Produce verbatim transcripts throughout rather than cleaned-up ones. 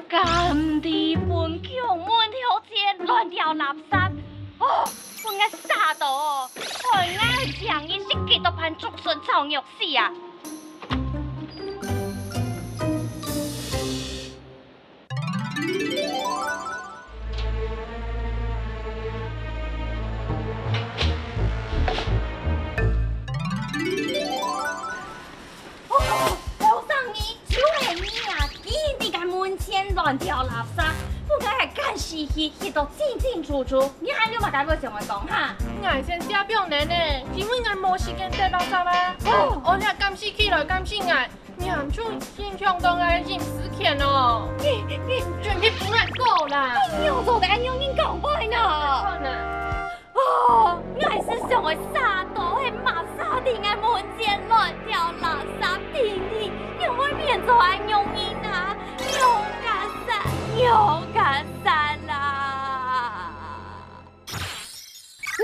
敢毋知分強門頭前亂丟垃圾，哦，分𠊎煞到哦，害𠊎正經係基督徒竹筍炒肉絲啊！ 哦，後生人，就係你啊！竟然在該門前亂丟垃圾，分𠊎還趕時去，翕到清清楚楚。你還有麼个話想愛講哈？𠊎先食飯了呢，因為𠊎無時間擲垃圾啊。哦，哦，你還趕時去來趕時𠊎，你還就影響到𠊎个隱私權哦。你，你，準備分𠊎過啦！你仰做得恁樣人講話呢？看啊！ 哦，𠊎係想愛煞到係麼儕在𠊎門前亂丟垃圾，你仰會變做恁樣人啊？仰結煞，仰結煞啦！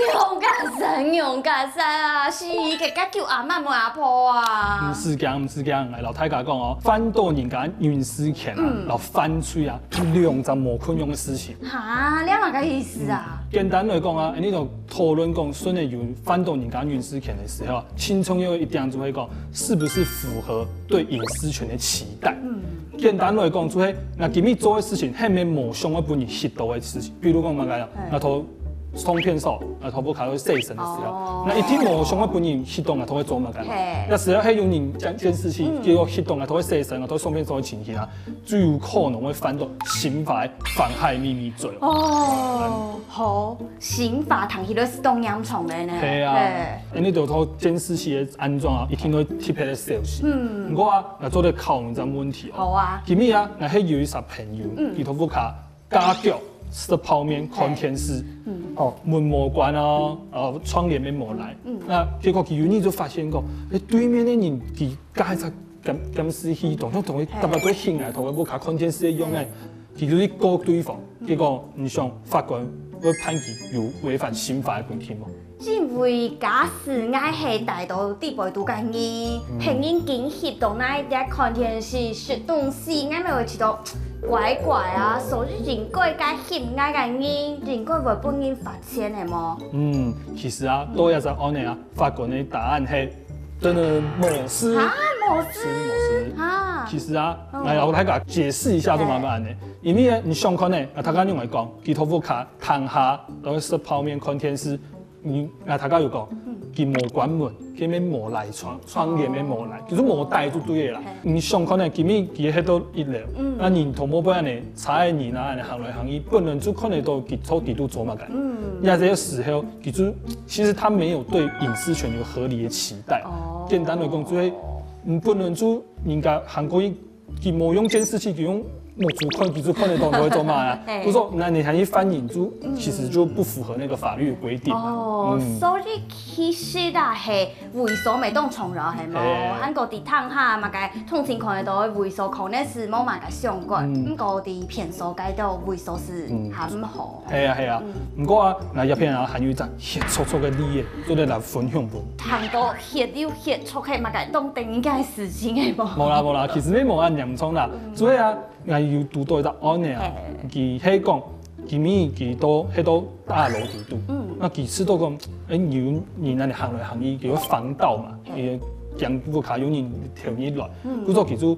仰結煞，仰結煞啊！死，該該救阿姆無阿婆啊！毋使驚，毋使驚，𠊎摎大家講哦，犯到人家隱私權啊，嗯。摎犯罪啊，兩隻無共樣个事情。 哈，這麼个意思啊？簡單來講啊，你就討論講，順仔有犯到人家隱私權个時候啊，盡重要一點就係講，是不是符合對隱私權的期待？嗯。簡單來講，就係，𠊎今日做个事情，係毋係無想愛分人翕到个事情？比如講麼个啊，嗯。𠊎在相片所，𠊎在屋下洗身个時候，哦。𠊎一定無想愛分人翕到𠊎在做麼个嘛。嘿。該時候還有人講監視器，嗯。結果翕到𠊎在洗身，𠊎在相片所个情形啊， 最有可能會犯到刑法的妨害秘密罪。哦，好，刑法聽起來係當嚴重个呢。係啊，嘿。因為就在監視器个安裝啊，一定會特別个小心。嗯。毋過啊，𠊎做得考慮一個問題哦。好啊。今日啊，𠊎係有一儕朋友，嗯。佢在屋下加腳食泡麵、看電視，嗯。哦，門無關哦，呃，窗簾也無拉。嗯。該結果佢有一日就發現講，誒，對面个人佢加一隻監，監視器，當像當佢，嘿。逐擺都行來，同佢屋下看電視一樣誒。嗯。 佢就去告對方，結果你想法官會判佢有違反刑法个規定無？因為假使𠊎係戴到底背肚个人，嗯。別人緊翕到𠊎在看電視、食東西，𠊎乜會覺得怪怪啊，所以應該該翕𠊎个人，應該會分人罰錢个無？嗯，其實啊，嗯。對這隻案例啊，法官个答案係真的無事。啊，無事？是無事。啊。其實啊，嗯。來，我來給他解釋一下，就麻煩呢。 因為呢，你想看呢，啊，大家用來講，佢在屋下、廳下，然後食泡麵、看電視，你，啊，大家有講，嗯。佢無關門，佢乜無拉窗，窗簾乜無拉，就是無帶就對了啦。嘿。你想看呢，今日佢係到一樓，嗯。該你同步恁呢，差个人啊，恁呢行來行去，本來就看得到佢在底肚做麼个。嗯。那這個時候，佢就，其實他沒有對隱私權有合理的期待。哦。簡單來講，就係，你本來就人家行過去 佢無用監視器，佢用目珠看，佢就看得到你在做麼啊。嘿。就說，那你還去犯人，就，嗯。其實就不符合那個法律的規定啊。哦，嗯。所以其實啊，係位所乜當重要，係無？嘿。還過在廳下嘛，該通勤看得到个位所，可能係無麼个相關。嗯。毋過在便所該兜位所係，嗯。還毋好。係啊，係啊。嗯。毋過啊，𠊎這片啊，還有一隻血淋淋个例仔，做得來分享分。談到血流血出，係麼个當得人驚个事情，係無？無啦，無啦，其實乜無恁嚴重啦。嗯。主要啊， 𠊎有堵到一隻案例啊，嘿。佢係講，佢乜佢到，係到大樓底肚，嗯。該佢試到講，誒，有人恁呢行來行去，佢會防盜嘛，嘿。佢驚屋下有人偷入來，嗯。故所佢就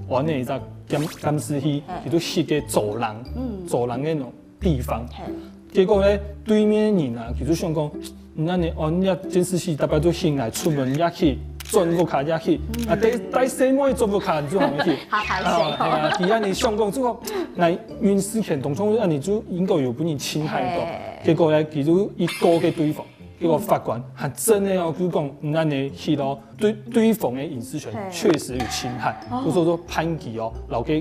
安了一隻監，監視器，嘿。佢就翕該走廊，嗯。走廊該種地方。嘿。結果呢，對面人啊，佢就想講， 你恁呢，哦，你這監視器逐擺都行來，出門也去，轉屋下也去，嗯。啊，帶，帶細妹轉屋下，你就行去。好歹勢哦。啊，係啊，佢恁呢想講，就講，𠊎隱私權當中，恁呢就應該有分人侵害到。嘿。結果呢，佢就一告該對方，結果法官還真的哦，就講，你恁呢去咯，對，對方个隱私權嘿。確實有侵害，哦。故所就判佢哦，摎該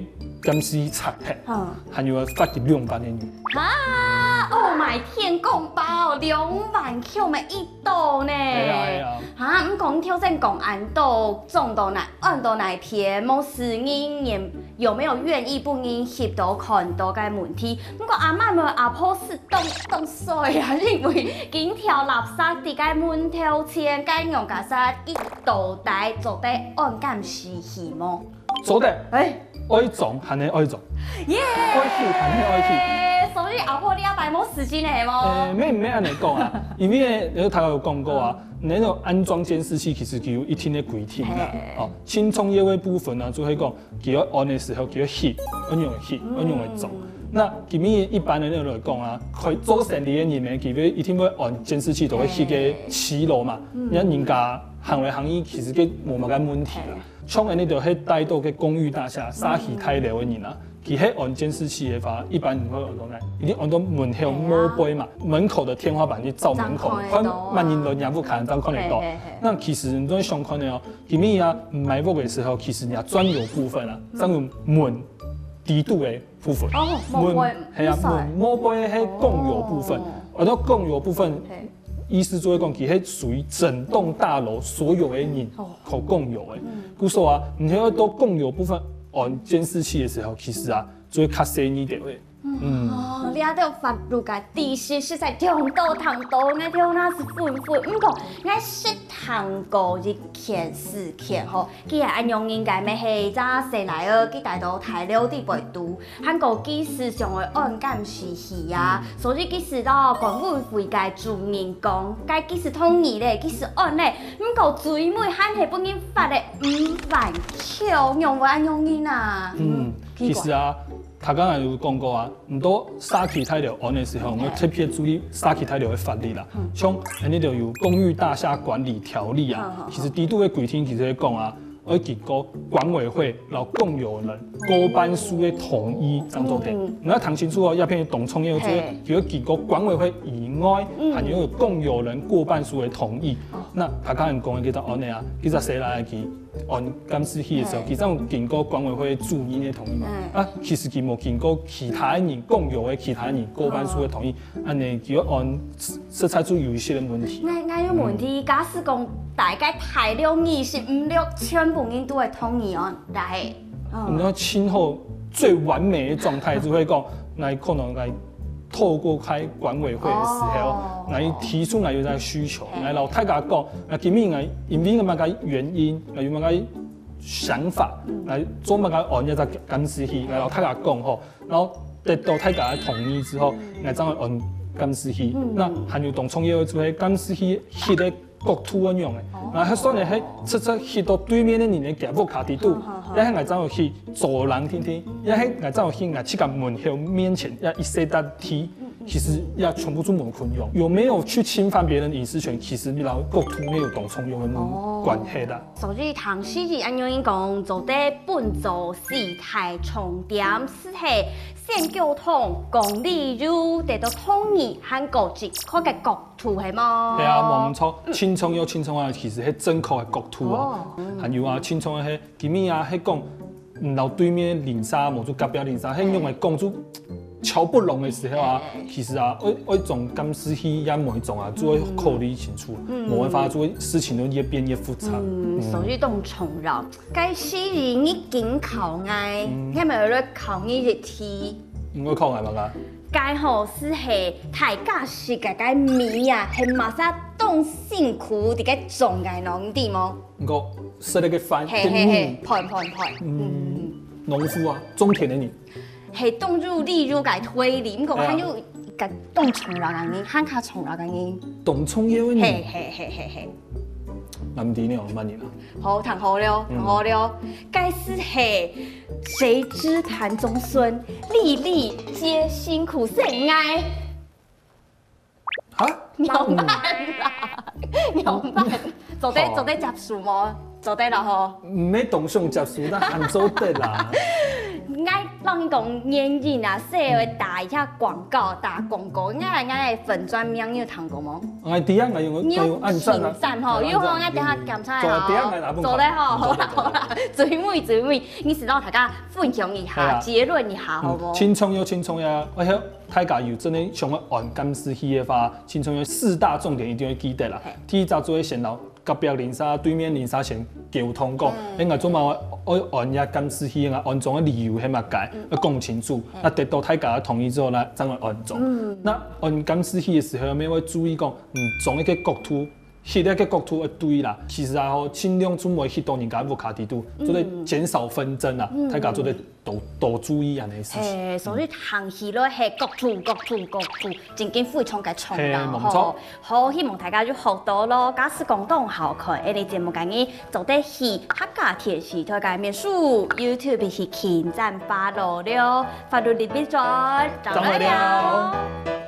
監視器拆忒，嗯。還有罰佢兩萬个銀。啊，Oh my天公伯，兩萬塊乜一 到呢。係啊，係啊。啊，毋過你頭先講恁多，撞到哪，按到哪片，無承認，也有沒有願意分人翕到看到个問題。毋過阿姆阿婆係當，當衰啊，因為緊丟垃煞在該門頭前，該娘家煞一到底做得安監視器無？做得，哎，愛裝還係愛裝，耶！愛翕還係愛翕。所以阿婆你阿伯無時間了係無？誒，毋免毋免恁樣講啊，因為呢，大家有講過啊，那種安裝監視器其實佢有一定的規定啊嘿。哦，輕重要的部分呢，就係講佢愛安的時候，佢愛翕，愛用來翕，愛用來裝。那今日一般的人來講啊，開做生理的人呢，佢會一定會安監視器，都會翕个七樓嘛。你看人家行來行去，其實个無麼个問題啦。像恁樣就係戴到个公寓大廈、社區大樓的人啊，佢係安監視器的話，一般人會安到哪？一定安到門口摸杯嘛，門口的天花板去照門口，正看得到啊看萬一人家不看，正看得到嘿嘿嘿。那其實你都想看的哦，今日啊，買屋的時候，其實你要專有部分啊，專有門底肚的部分。哦，門摸杯，係啊，不算門摸杯係共有部分哦，而且共有部分嘿意思就係講，佢係屬於整棟大樓所有的人哦可共有的。故所啊，你要到共有部分安監視器的時候，其實啊，就會較細膩點的。嗯，哦，這條法律个知識實在聽到聽到，𠊎頭那係昏昏。毋過，𠊎識聽過一件事情吼，既然恁樣應該乜係一隻細倈仔，佢戴到大樓底背肚，還過佢時常會安監視器啊，所以佢時到管委會个主任講，該佢時同意咧，佢時安咧，毋過最尾還係分人罰咧五萬箍，仰會恁樣呢啊？嗯，奇怪其實啊，頭先有講過啊，毋過社區大樓安的時候，我們特別注意社區大樓的法律啦。像恁樣就有公寓大廈管理條例啊，其實底肚的規定其實會講啊，愛經過管委會摎共有人過半數的同意正做得。你要聽清楚哦，這片當重要，就係嘿佢要經過管委會以外，還有共有人過半數的同意。那頭先講的其實安呢啊，其實細倈仔佢安監視器的時候，嘿其實有經過管委會主任的同意嘛。啊，其實佢無經過其他人共有的其他人過半數的同意，恁呢佢安實在就有一些的問題。𠊎𠊎有問題，假使講大概大量二十五六，全部人都會同意哦，但係，你看今後最完美的狀態就會講，來可能來透過開管委會的時候，來提出來有這需求，來摎大家講，來今日來因為麼个原因，來有麼个想法，來做麼个安這隻監視器，來摎大家講吼，然後得到大家的同意之後，來正會安監視器。那還有當重要的就係監視器翕个角度恁樣个，然後算係係直接翕到對面的人个屋下底肚，也係𠊎正有去走廊聽聽，也係𠊎正有去𠊎自家門口面前，也一些搭地，其實也全部都無共樣，有沒有去侵犯別人隱私權，其實摎角度也有當重要的關係啦。所以聽司儀恁樣講，做得分做四大重點，就係選溝通、講理由、得到同意，還過正確个角度，係無？係啊，無毋著，盡重要盡重要，其實係正確个角度啊。還有啊，盡重要係今日啊，係講，嗯，摎對面鄰舍，無就隔壁鄰舍，係用來講就喬不攏的時候啊，其實啊，愛愛裝監視器也無一種啊，就會考慮清楚，無辦法，就會事情就越變越複雜。嗯，所以當重要。該司儀你緊考𠊎，你係毋係有考你一題？應該考𠊎麼个？該吼就係大家食个該米啊，係麼儕當辛苦，在該種个農地無？毋過食个飯，嘿嘿嘿，飯飯飯，嗯，農夫啊，種田的人，係當有理由个推理，毋過係啊還有个當重要个人，還較重要个人，當重要的人，嘿嘿嘿嘿嘿。難題呢，慢點啊。好，聽好了，聽好了。該就係誰知盤中餐，粒粒皆辛苦，係𠊎。哈？仰般啦？仰般？做得做得接受無？做得啦吼。毋係當想接受，但還做得啦。𠊎摎你講原因啊，係會打一下廣告，打廣告。𠊎𠊎粉專名你有聽過無？哎，對啊，𠊎有𠊎有按讚啊。讚吼，有吼，𠊎等下檢查一下做得啊吼。做得吼，好啦好啦，最尾最尾，你係摎大家分享一下，好啦結論一下，好無？盡重要，盡重要。而且大家有真的想要安監視器的話，盡重要四大重點一定要記得啦。第一隻就係先摎隔壁鄰舍、對面鄰舍先溝通講，欸，𠊎做麼个愛安這監視器啊？安裝个理由係麼个？愛講清楚。啊得到大家个同意之後呢，正會安裝。啊安監視器个時候，乜愛注意講，嗯，裝一個角度，翕一個角度愛對啦。其實啊吼，盡量就毋好翕到人家屋下底肚，做得減少紛爭啊，大家做得多多注意恁仔事情。係，所以行起來係各處各處各處，正經非常个重要吼。係，無錯。好，希望大家就學到咯。假使講當好看，𠊎等節目今日做得去客家電視台个面書、YouTube去點讚follow了。法律裡面轉，轉來了。